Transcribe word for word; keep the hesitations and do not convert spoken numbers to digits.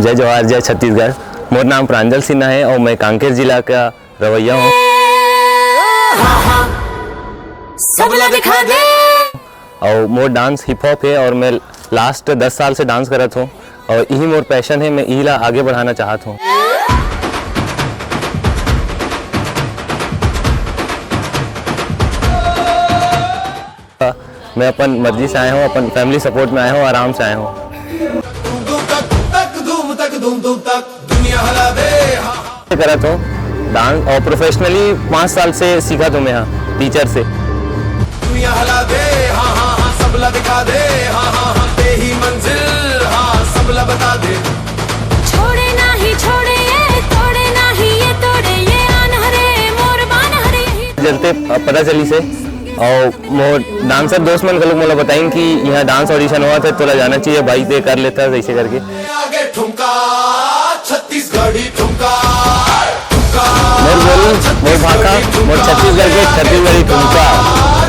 जय जोहार, जय छत्तीसगढ़। मोर नाम प्रांजल सिन्हा हे अउ मैं कांकेर जिला का रवैया हूँ। सबला दिखा दे। अउ मोर डांस हिप हॉप हे अउ मैं लास्ट दस साल से डांस करत हूँ अउ यही मोर पैशन हे, मैं यही ला आगे बढ़ाना चाहत हूँ। मैं अपन मर्जी से आया हूँ, अपन फैमिली सपोर्ट में आया हूँ, आराम से आया हूँ। धूम धूम तक तक धूम धूम तक धूम धूम तक दुनिया हला दे। हाँ हाँ करत हूँ डांस अउ प्रोफेशनली पाँच साल से सीखत हूँ मैं, हाँ, टीचर से। दुनिया हला दे। हाँ हाँ हाँ सबला दिखा दे। हाँ हाँ हाँ तेही मंजिल। हाँ सबला बता दे। छोड़े नाही छोड़े ये तोड़े नाही ये तोड़े ये आन हरे मोर बान हरे यही चलते पता चलिस हे अउ मोर डांसर दोस्त मन घलोक मोला बताइन कि यहाँ डांस ऑडिशन होवत हे, तोला जाना चाहिए भाई, ते कर लेथस ऐसे करके। आगे ठुमका छत्तीसगढ़ी ठुमका। ठुमका मोर बोली, मोर भाखा, मोर छत्तीसगढ़ के छत्तीसगढ़ी ठुमका।